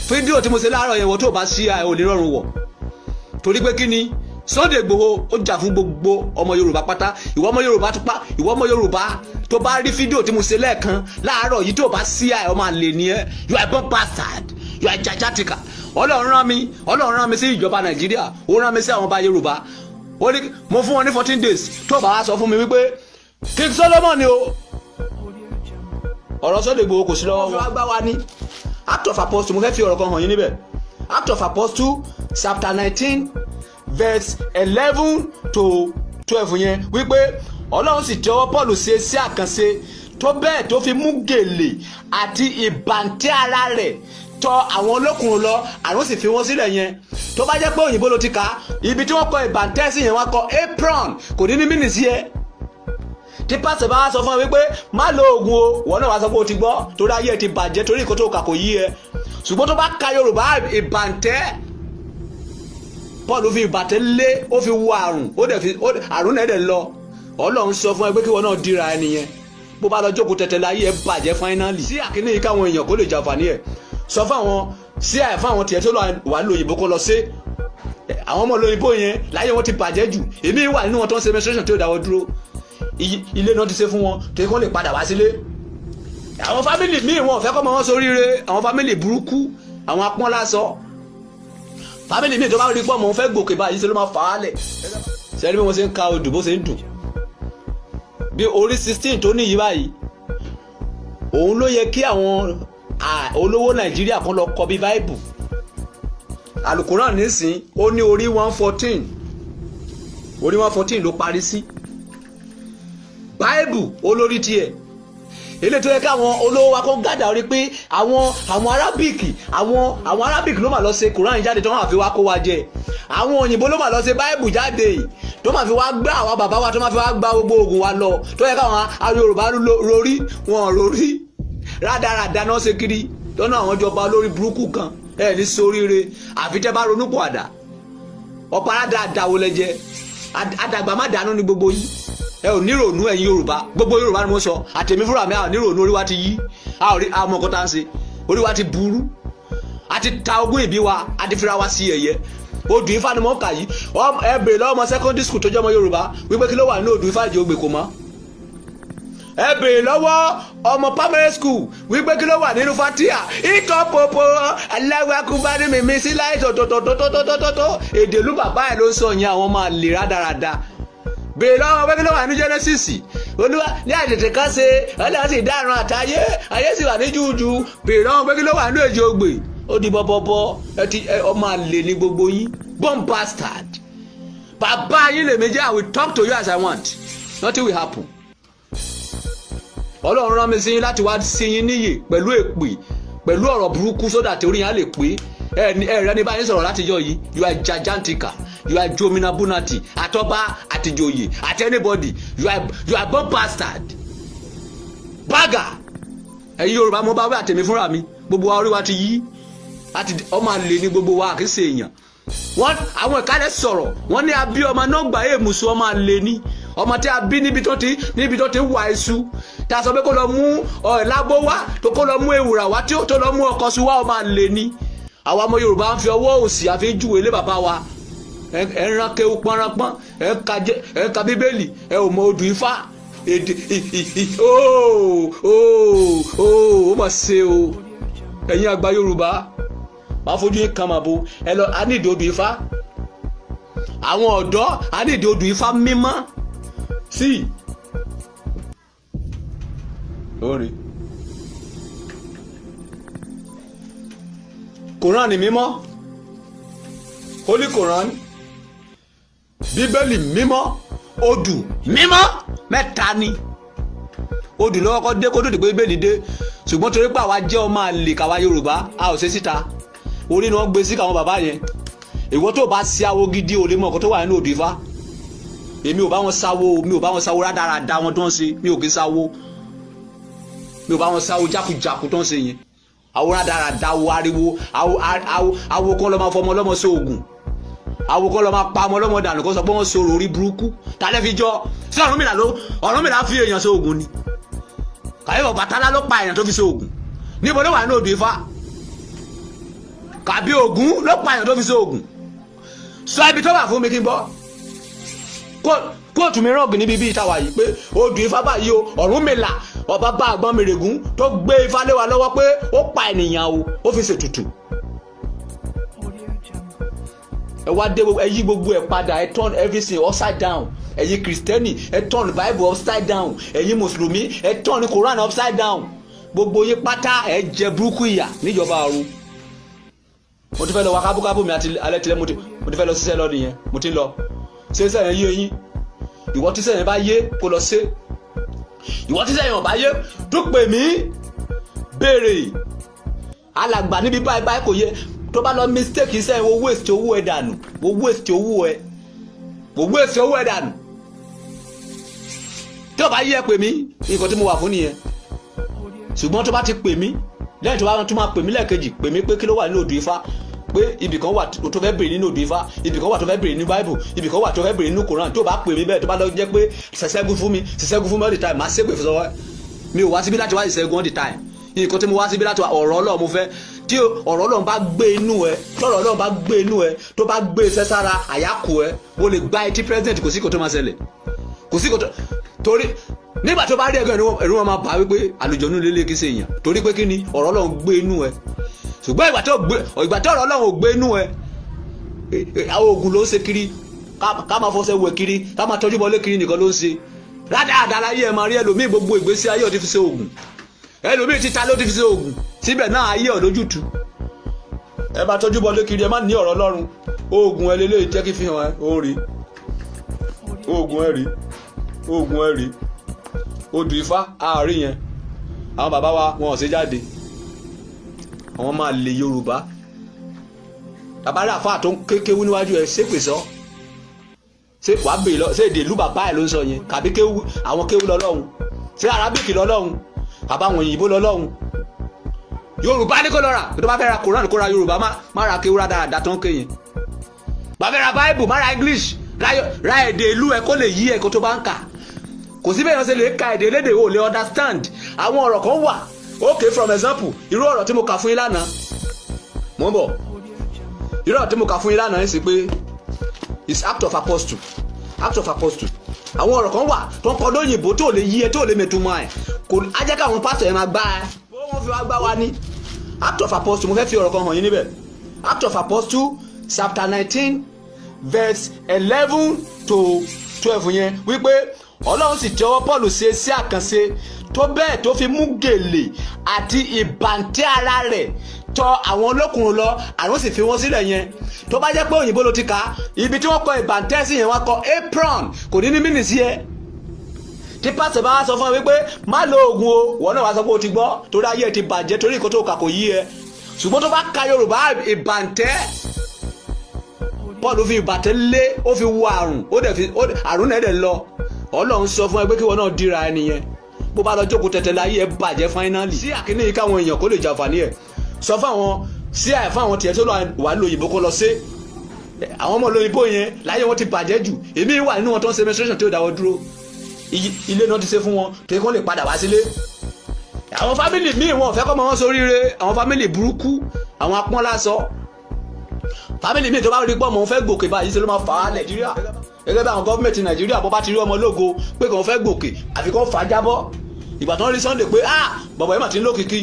Fídíò tí mo ṣe láàárọ̀ yẹn, wọ́n tó bá sí ẹ ò lè rọrùn wọ̀, torí pé kí ni? Sunday Igboho ó jà fún gbogbo ọmọ Yorùbá pátá. Ìwọ ọmọ Yorùbá tó pa, ìwọ ọmọ Yorùbá tó bá rí fídíò tí mo ṣe lẹ́ẹ̀kan láàárọ̀ yìí, tó bá sí ẹ, ọmọ àlè ni ẹ. You are born bastard, you are jajatika. Ọlọ́run rán mi, Ọlọ́run rán mi sí ìjọba Nàìjíríà, ó rán mi sí àwọn ọba Yorùbá. Ó ní mo fún wọn ní 14 days. Tó bá wá sọ fún mi wípé King Solomon ni o, ọ̀rọ̀ Sunday Igboho kò sí lọ́wọ́ wọn. Wọ́n wá ní Act of Apostle. Mo fẹ́ fi ọ̀rọ̀ kan hàn yín níbẹ̀. Act of Apostle chapter 19 verse 11 to 12 yẹn wípé Ọlọ́run sì tẹ́wọ́ Paul ṣe sí àkànṣe tó bẹ́ẹ̀ tó fi mú gèlè àti ìbàntẹ́ ara rẹ̀ tọ̀ àwọn olókùnrin lọ, àrùn sì fi wọ́n sílẹ̀ yẹn. Tó bá jẹ́ pé òyìnbó ló ti kà á, ibi tí wọ́n kọ ìbàntẹ́ sí yẹn, wọ́n kọ apron, kò ní ní meaning sí ẹ. Tí pásítọ̀ bá wá sọ fún ẹ wípé má lo oògùn o, ìwọ náà wá sọ pé o ti gbọ́, torí ayé ẹ ti bàjẹ́, torí nǹkan tó kà kò yí ẹ. Ṣùgbọ́n tó bá ka Yorùbá, ìbàntẹ́, Paul fi ìbàntẹ́ lé, ó fi wo àrùn, ó dẹ̀ fi àrùn náà dẹ̀ lọ. Ọlọ́run sọ fún ẹ pé kí wọn náà dira ẹni yẹn. Bó bá lọ jókòó tẹ̀tẹ̀ láyé ẹ bàjẹ́ finally. Sí àkíní yìí, káwọn èèyàn kó lè jàǹfààní ẹ̀, sọ fún àwọn sí ẹ̀, fún àwọn tiẹ̀ tó wà lóyìnbó kó lọ sí. Àwọn ọmọ lóyìnbó yẹn, láyé wọn ti bàjẹ́ jù. Èmi wà nínú wọn tó ń ṣe menstruation tí ó dáwọ́ dúró. Ilé náà ti ṣe fún wọn tó kí wọ́n lè padà wá sílé. Àwọn family míì, wọn ò fẹ́ kọ́ ọmọ wọn sóríire. Àwọn family burúkú, àwọn apọ́nlásọ family míì, tó bá rí pọ́ mọ́ fẹ́ gòkè báyìí, ṣe ló máa fà á lẹ̀. Sẹ́ni bí wọ́n ṣe ń ka odù, bó ṣe ń dùn bí orí 16 tó níyì báyìí, òun ló yẹ kí àwọn olówó Nàìjíríà kan lọ kọ bí Báìbù. Alukuran nísìn, ó ní orí 114, orí 114 ló parí sí. Báìbù olórí tiẹ̀, eléyìí tó yẹ káwọn olówó wa kó gàdá rí pé àwọn Arabic, àwọn Arabic ló mà lọ ṣe Quran jáde tó máa fi wá kó wa jẹ. Àwọn òyìnbó ló mà lọ ṣe Báìbù jáde tó máa fi wá gbá àwọn bàbá wa, tó máa fi wá gbá gbogbo oògùn wa lọ. Tó yẹ káwọn Yorùbá rorí, wọn rorí rádaràda náà ṣe kiri lọ́nà àwọn ìjọba olórí burúkú kan. Ẹ ní soríire àfi tẹ́ bá ronú pọ̀ àdá ọ̀pọ̀ aládàáda wo lẹ jẹ. Àdàgbà má dànù ní gbogbo yìí. Ẹ ò níròónú. Ẹ̀yin Yorùbá, gbogbo Yorùbá ni mo sọ, àtẹ̀mí fúnra mi, a ò níròónú. Orí wa ti yí, a ò rí àwọn nǹkan tá à ń ṣe. Orí wa ti burú, a ti ta ogún ìbí wa, a ti fira wa sí ẹ̀yẹ. Odù Ifá ni mo ń kà yìí. Ẹ bèrè lọ́wọ́ ọmọ secondary school tó jẹ́ ọmọ Yorùbá wípé kí ló wà nínú odù Ifá ìjì ògbè kò mọ́. Ẹ bèrè lọ́wọ́ ọmọ primary school wípé kí ló wà nínú fatia ikọ̀ popo aláwakúbá ní mímí sí láì tòtótótótótótótó. Èdè ìlú bàbá ẹ̀ ló ń sọ yẹn. Àwọn máa lè rádaràda. Bèrè lọ́wọ́ pé kí ló wà ní Genesis. Olúwa ní àtètè kan ṣe, Ọlọ́run sì dárun àtayé, ayé sì wà ní jújù. Bèrè lọ́wọ́ pé kí ló wà nínú èjì ogbè. Ó di bọ́bọ́bọ́. Ẹ ti ọmọ àlè ní gbogbo yín, born bastard. Bàbá yín lèmi jẹ́. I will talk to you as I want, nothing will happen. Ọlọ́run rán mi sí yín láti wá sí yín níyè pẹ̀lú èpè, pẹ̀lú ọ̀rọ̀ burúkú, sódà tí orí yín á lè pé. Ẹ ẹ rẹ ní báyìí sọ̀rọ̀ látijọ́ yìí. You are gigantica, you are jomina bunati, àtọ́ba àtìjòyè àti anybody. You are born bastard baga. Ẹ̀yin Yorùbá, mo bá wí, àtẹ̀mí fúnra mi, gbogbo wa, orí wa ti yí àti ọmọ àlè ní gbogbo wa, kì í ṣe èèyàn. Wọ́n àwọn ìkálẹ̀ sọ̀rọ̀, wọ́n ní abí ọmọ náà gbà èèmùsùn. Ọmọ àlè ní ọmọ tí a bí níbi tó ti wà iṣu, tá a sọ pé kó lọ mú lábó wá, tó kó lọ mú ewùrà wá, tí ó tó lọ mú ọkọ sí wá. Ọmọ àlè ní àwa ọmọ Yorùbá ń fi ọwọ́ òsì àfi júwe lé bàbá wa. Ẹ ń rán kéwú pọ́nránpọ́n, ẹ ń ka Bíbélì, ẹ ò mọ odù Ifá. Èdè ooo ooo ooo, ó mà ṣe o. Ẹ̀yin àgbà Yorùbá, wàá fojú yín kan mà bo. Ẹ lọ, a ní ìdí odù Ifá. Àwọn ọ̀dọ́, a ní ìdí odù Ifá mímọ́ sí lórí Quran mímọ́, Holy Quran, Bíbélì mímọ́, odù mímọ́ mẹ́ta ni. Odù lọ́wọ́ kọ́ dé kó tó di pé Bíbélì dé. Ṣùgbọ́n torí pé àwa jẹ́ ọmọ àlè káwa Yorùbá, a ò ṣe síta. Orí ni wọ́n gbé sí káwọn bàbá yẹn. Ìwọ tó bá sí awo gidi, ò lè mọ ọkọ tó wà nínú odù Ifá. Èmi ò bá wọn sáwó, mi ò bá wọn sáwó rádaràda wọn tó ń ṣe. Mi ò kí ń sáwó, mi ò bá wọn sáwó jákujàku tó ń ṣe yẹn. Àwọn rádaràda wo ariwo awo kan lọ máa fọmọ ọlọ́mọ sóògùn, awo kan lọ máa pa ọmọ ọlọ́mọ dànù, kó sọ pé wọ́n sọ̀rọ̀ orí burúkú. Tálẹ́ fi jọ sí Ọ̀rúnmìlà ló Ọ̀rúnmìlà fi èèyàn sóògùn ni? Kàyé Ọbàtálá ló pa èèyàn tó fi sóògùn. Níbo ló wà ní odù Ifá? Kàbí Ògún ló pààyàn tó fi ṣe oògùn? Sọ ibi tó wà fún mi kí n gbọ́. Kóòtù mi rọ̀gì níbi bíi ìtawà yìí pé odù ifá báyìí o, Ọ̀rúnmìlà ọba bá àgbọn mèrègún tó gbé ifá lé wa lọ́wọ́ pé ó pa ènìyàn o, ó fi ṣètùtù. Audio Jungle. Ẹ wá dé, ẹ yí gbogbo ẹ padà, ẹ turn everything upside down. Ẹ̀yin Kìrìsìtẹ́nì, ẹ turn Bible upside down. Ẹ̀yin Mùsùlùmí, ẹ turn Quran upside down. Gbogbo yín pátá, ẹ jẹ burúkú ìyà níjọba ọ̀run. Mo ti fẹ́ lọ wá kábúkábú mi àti alẹ́ tilẹ̀. Mo ti fẹ́ lọ ṣiṣẹ́ lọ nìyẹn. Mo ti ń lọ ṣé sẹ́yìn yé yín. Ìwọ tí sẹ́yìn bá yé, kó lọ ṣe. Ìwọ tí sẹ́yìn ò bá yé, tún pè mí, béèrè alàgbà níbi báyìí báyìí kò yé. Tó bá lọ mistake sẹ́yìn, wo waste owó ẹ dànù, wo waste owó ẹ, wo waste owó ẹ dànù. Tí o bá yé, ẹ pè mí. Nǹkan tí mo wà fún nìyẹn. Audio. Ṣùgbọ́n tó bá ti pè mí lẹ́yìn, tó bá tún máa pè mí lẹ́ẹ̀kejì, pè mí pé kí ló wà nínú odù ifá, pé ibì kan wà tó fẹ́ bèrè nínú odù ifá, ibì kan wà tó fẹ́ bèrè nínú Bible, ibì kan wà tó fẹ́ bèrè nínú Koran. Tó bá pè mí bẹ́ẹ̀, tó bá lọ jẹ́ pé ṣẹ̀ṣẹ̀gùn fún mi, ṣẹ̀ṣẹ̀gùn fún mi all the time, máa ṣépè fún sọ́wọ́. Mi ò wá síbí láti wá ìṣẹ́gun all the time. Nǹkan tí mo wá síbí láti wá, ọ̀rọ̀ Ọlọ́run mo fẹ́. Tí ọ̀rọ̀ Ọlọ́run bá gbé inú ẹ, tọ́rọ̀ Ọlọ́run bá gbé inú ẹ, tó bá gbé iṣẹ́ sára àyákù ẹ, mo lè gba etí president, kò sí kò tó máa ṣẹlẹ̀, kò sí kò tó. Torí nígbà tó bá rí ẹgbẹ́, ẹ̀rù wọn máa bà wípé àlùjọ̀nú lélẹ̀ kí ṣe èèyàn. Torí pé kí ni? Ọ̀rọ̀ Ọlọ́run gbé inú ẹ. Ṣùgbọ́n ìgbà tó ọ̀rọ̀ Ọlọ́run ò gbé inú ẹ, àwọn oògùn ló ń ṣe kiri, ká máa fọṣẹ wẹ̀ kiri, ká máa tọ́jú bọlé kiri nìkan ló ń ṣe rádaràdà láyé ẹ. Máa rí ẹlòmíì, gbogbo ìgbésí ayé ò ti fi ṣe oògùn. Ẹlòmíì títa ló ti fi ṣe oògùn, síbẹ̀ náà ayé ọ̀ lójútu. Ẹ bá tọ́jú bọlé kiri, ẹ má ní ọ̀rọ̀ Ọlọ́run. Oògùn ẹ lélẹ́yìí, jẹ́ kí fi hàn ẹ. Ó rí oògùn ẹ, rí oògùn ẹ, rí odù ifá àárín yẹn. Àwọn bàbá wa, wọn ò ṣe jáde. Àwọn máa lè Yorùbá. Bàbá rẹ, àfáà tó ń kéwú níwájú ẹ, ṣépè sọ, ṣé wàá bèèrè lọ? Ṣé èdè ìlú bàbá ẹ ló ń sọ yẹn? Kàbí kéwú, àwọn kéwú lọ́lọ́hun? Ṣé Arábíkì lọ́lọ́hun? Àbáwọn òyìnbó lọ́lọ́hun? Yorùbá ní kó lọ rà. Tó bá fẹ́ ra Koran, kó ra Yorùbá. Má ra kéwú rádaràda tó ń ké yẹn. Bá fẹ́ ra Bible, má ra English, ra èdè ìlú ẹ kó lè yí ẹ kó tó bá ń kà. Kò sí bẹ́ẹ̀ yẹn ṣe lè ka èdè elédè, ò lè understand. Àwọn ọ̀rọ̀ kan wà. Okay, from example, irú ọ̀rọ̀ tí mo kà fún yín lánàá, mo ń bọ̀. Audio Jungle. Irú ọ̀rọ̀ tí mo kà fún yín lánàá ń sì pé is Act of Apostle, Act of Apostle. Àwọn ọ̀rọ̀ kan wà tó ń kọ lóyìnbó tó lè yí ẹ, tó lè mẹ̀túmọ̀ ẹ̀. Kò á jẹ́ káwọn pásítọ̀ yẹn máa gbá ẹ bó wọ́n fi wá gbá wa ní Act of Apostle. Mo fẹ́ fi ọ̀rọ̀ kan hàn yín níbẹ̀. Act of Apostle chapter 19 verse 11 to 12 yẹn wípé Ọlọ́run sì tẹ́wọ́ Paul ṣe sí àkànṣe tó bẹ́ẹ̀ tó fi mú gèlè àti ìbàntẹ́ ara rẹ̀ tọ̀ àwọn olókùnrin lọ, àrùn sì fi wọ́n sílẹ̀ yẹn. Tó bá jẹ́ pé òyìnbó ló ti kà á, ibi tí wọ́n kọ ìbàntẹ́ sí yẹn, wọ́n kọ apron, kò ní ní mínì sí ẹ. Tí pásítọ̀ bá wá sọ fún ẹ wípé má lo oògùn o, wọ́n náà wá sọ pé o ti gbọ́, torí ayé ẹ ti bàjẹ́, torí nǹkan tó kà kò yí ẹ. Ṣùgbọ́n tó bá ka Yorùbá, ìbàntẹ́, Paul fi ìbàntẹ́ lé, ó fi wo àrùn, ó dẹ̀ fi àrùn náà dẹ̀ lọ. Ọlọ́run sọ fún ẹ pé kí wọ́n náà dira ẹni yẹn. Bó bá lọ jókòó tẹ̀tẹ̀ láyé ẹ bàjẹ́ finally. Sí àkíní yìí, káwọn èèyàn kó lè jàǹfààní ẹ̀. Sọ fáwọn sí àì fáwọn tiẹ̀ tó wà lóyìnbó kó lọ sí. Àwọn ọmọ lóyìnbó yẹn, láyé wọn ti bàjẹ́ jù. Èmi wà nínú wọn tó ń ṣe menstruation tí ó dáwọ́ dúró. Ilé náà ti ṣe fún wọn kí wọ́n lè padà wá sílé. Àwọn family míì, wọn ò fẹ́ kọ́ ọmọ wọn sóríire. Àwọn family burúkú, àwọn apọ́nlásọ family míì, tó bá rí pọ́ ọmọ òun fẹ́ gòkè báyìí, ṣe ló máa fà á. Nàìjíríà, gẹ́gẹ́ bí àwọn gọ́ọ̀mẹ̀ntì Nàìjíríà, bó bá ti rí ọmọ ológo pé kò fẹ́ gòkè, àfi kò fà á jábọ́. Ìgbà tó ń rí Sunday pé, ah, bọ̀bọ̀ yìí mà ti ń lókìkí,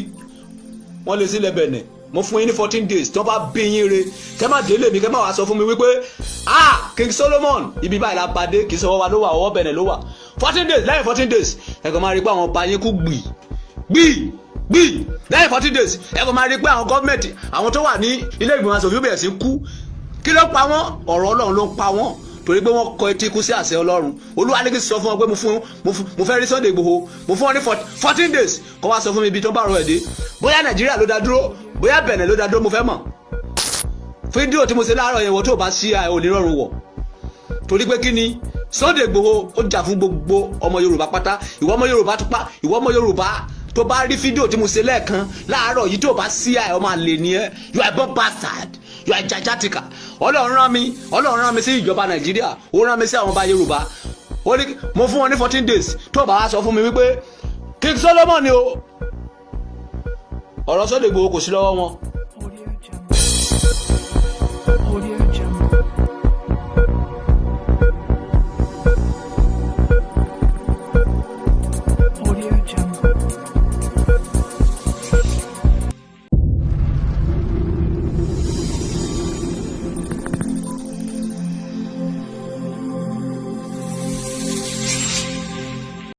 wọ́n lè sílẹ̀ Bẹ̀nẹ̀. Mo fún yín ní 14 days. Tí wọ́n bá bí yín re, kẹ́ má délé mi, kẹ́ má wàá sọ fún mi wípé, ah, King Solomon, ibi báyìí la pàdé. Kì í sọ wá ló wà, ọwọ́ Bẹ̀nẹ̀ ló wà. 14 days, lẹ́yìn 14 days, ẹ kàn máa rí pé àwọn ọba yín kú gbì gbì gbì. Lẹ́yìn 14 days, ẹ kàn máa rí pé àwọn gọ́ọ̀mẹ̀ntì, àwọn tó wà ní ilé ìgbìmọ̀ asòfin bẹ̀rẹ̀ sí kú. Kí ló pa wọ́n? Ọ̀rọ̀ Ọlọ́run ló ń pa wọ́n, torí pé wọ́n kọ etí ikú sí àṣẹ Ọlọ́run. Olúwa ní kí n sọ fún wọn pé mo fẹ́ rí Sunday Igboho. Mo fún wọn ní 14 days kó wá sọ fún mi ibi tó bá rọ ẹ̀ dé. Bóyá Nàìjíríà ló dá dúró, bóyá Bẹ̀nẹ̀ ló dá dúró, mo fẹ́ mọ̀. Fídíò tí mo ṣe láàárọ̀ yẹn, wọ́n tó bá sí ẹ ò ní rọrùn wọ̀. Torí pé kí ni? Sunday Igboho ó jà fún gbogbo ọmọ Yorùbá pátá. Ìwọ ọmọ Yorùbá tó pa, ìwọ ọmọ Yorùbá tó bá rí fídíò tí mo ṣe lẹ́ẹ̀kan láàárọ̀ yìí, tó bá sí ẹ, ọmọ àlè ni ẹ. You are a born bastard, you are jajatika. Ọlọ́run rán mi, Ọlọ́run rán mi sí ìjọba Nàìjíríà, ó rán mi sí àwọn ọba Yorùbá. Ó ní mo fún wọn ní 14 days. Tó bá wá sọ fún mi wípé King Solomon ni o, ọ̀rọ̀ Sunday Igboho kò sí lọ́wọ́ wọn. Audio Jungle. Audio